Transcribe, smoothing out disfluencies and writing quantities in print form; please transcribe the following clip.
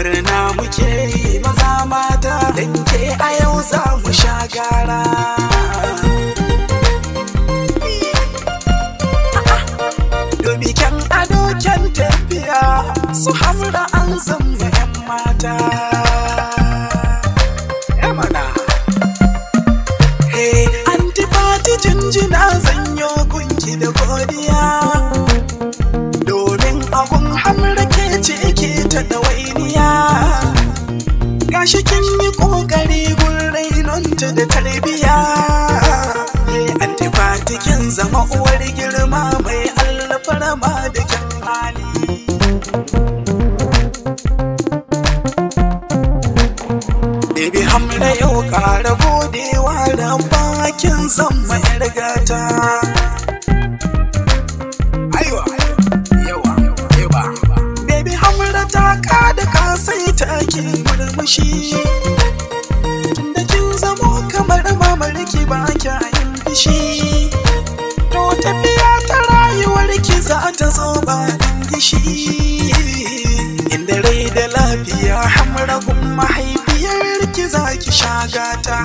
Murna muke yi maza mata, dan ke a yau za mu sha gara. Domin kyan ado kyan tafiya, su Hamra an zama 'yan mata. Yamana. Hey, Aunty Fati jinjina zanyo gunki da godiya. Domin agun Hamra ke ce ke ta ɗawainiya. Gashi kin yi ƙoƙari gun rainonta da tarbiya. Hey, Aunty Fati kin zama uwar girma mai alfarma da kyan hali. Baby Hamra yau ƙara godewa da bakin zama 'yar gata. Aiwa, yawa, yawa. Baby Hamra ta kada ka sai ta ke murmushi. Tunda kin zamo kamar mamarki ba kya yin fishi. To tafiya ta rayuwar ki za ta zo ba gishi. Inda rai da lafiya Hamra gun mahaifiyar ki za ki sha gata.